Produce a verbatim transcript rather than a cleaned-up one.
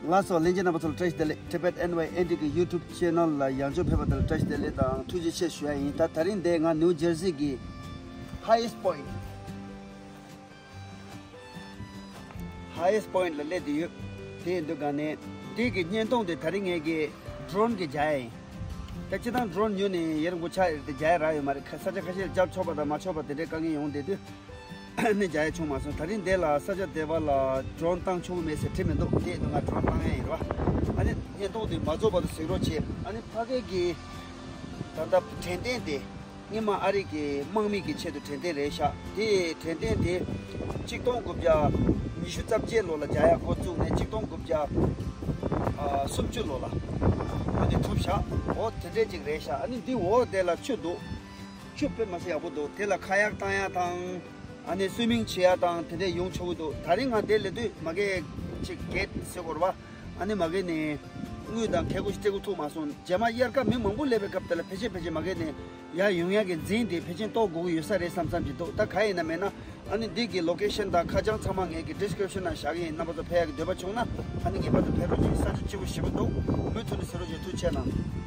ལགས་སོ། ལྷན་རྒྱས་རྣམ་པ་ཚོ་ལ་བཀྲ་ཤིས་བདེ་ལེགས། Tibet N Y N D གི་YouTube channel ལ་ཡང་བསྐྱར་ཕེབས་པ་དང་བཀྲ་ཤིས་བདེ་ལེགས་དང་ཐུགས་རྗེ་ཆེ་ཞུ་ཡ་ཡིན། ད་ད་རིང་འདི་ང་ནིའུ་ཇར་སི་གི་highest point highest point ལ་སླེབས་བསྡད་ཡོད། དེ་ཡིན་དུས་ག་ནས་དེ་གི་བརྙན་ཐུང་དེ་ད་རིང་ངས་གི་drone གི་རྒྱག་ཡ་ཡིན། ད་སྤྱིར་བཏང་drone ཉོས་ནས་ཡར་མགོ་ཆགས་ཡོད་དེ་རྒྱག་ཡ་རག་ཡོད་མ་རེད། ཁ་ས་ཆ་ཁ་ཤས་ལ་རྒྱབ་ཆོག་པ་དང་མ་ཆོག་པ་དེ་འདྲའི་དཀའ་ངལ་ཡོང་བསྡད་དུས། ནས་རྒྱག་ཡ་བྱུང་མ་སོང་། ད་རིང་འདི་ལ་ས་ཆ་དེ་བ་ལ་drone བཏང་ཆོག་གི་མེད་ཟེར་དྲིས་མི་འདུག་དེ་ནི་ང་drone བཏང་ཡ་ཡིན་ར། ཨ་ནི་བརྙན་ཐུང་དེ་མ་རྫོགས་བར་དུ་གཟིགས་རོགས་བྱེད། ཨ་ནི་ཕ་གི་གི་ད་ལྟ་དྲན་རྟེན་དེ་སྔོན་མ་ཨ་རི་གི་དམག་མི་གི་ཆེད་དུ་དྲན་རྟེན་རེད་ཤག་དེ་དྲན་རྟེན་དེ་གཅིག་སྟོང་དགུ་བརྒྱ་ཉི་ཤུ་རྩ་བརྒྱད་ལོ་ལ་རྒྱག་ཡ་འགོ་བཙུགས་ནས་གཅིག་སྟོང་དགུ་བརྒྱ་ཨ་སུམ་ཅུ་ལོ་ལ་འོ་དེ་གྲུབ་ཤག་འོ་དེ་འདྲས་ཅིག་རེད་ཤག་ཨ་ནི་འདི་འོ་དེ་ལ་ཆུ་འདུག་ཆུ་དཔེ་མ་སྲིད་ཡག་པོ་འདུག་དེ་ལ་ཁ་ཡག་བཏང་ཡ་དང་། ཨ་ནི་swimming བྱེད་ཡ་དང་དེ་འདྲས་ཡོང་ཆོག་གི་འདུག་ད་རིང་ང་དེ་ལས་དུས་མ་གི་ཅིག་གེད་ཟེར་དགོས་རེད་པ། ཨ་ནི་མ་གི་ནས་དངུལ་དང་གད་ཁུ་ཞིག་སྤྲད་དགོས་ཐུག་མ་སོང་། རྗེས་མ་དབྱར་ཁ་མི་མང་པོ་སླེབས་པའི་སྐབས་དེ་ལ་ཕལ་ཆེར་ཕལ་ཆེར་མ་གི་ནས་ཡར་ཡོང་ཡ་གི་འཛིན་དེ་ཕལ་ཆེར་གཏོང་དགོས་ཀྱི་ཡོད་ས་རེད་བསམ་བསམ་གྱི་འདུག་ད་ག་ཡིན་ན་མེད་ན། ཨ་ནི་འདི་གི་location དང་ཁ་བྱང་ཚང་མ་ངས་ཀྱི་description ནང་བཞག་གི་ཡིན། རྣམ་པ་ཚོ་ཕེབས་ཡག་གི་འདོད་པ་བྱུང་ན་ཨ་ནི་ངེས་པར་དུ་ཕེབས་རོགས་གྱིས། ས་ཆ་སྐྱིད་པོ་ཞེ་པོ་འདུག་མུ་མཐུད་ནས་གཟིགས་རོགས་གྱིས། ཐུགས་རྗེ་གནང་།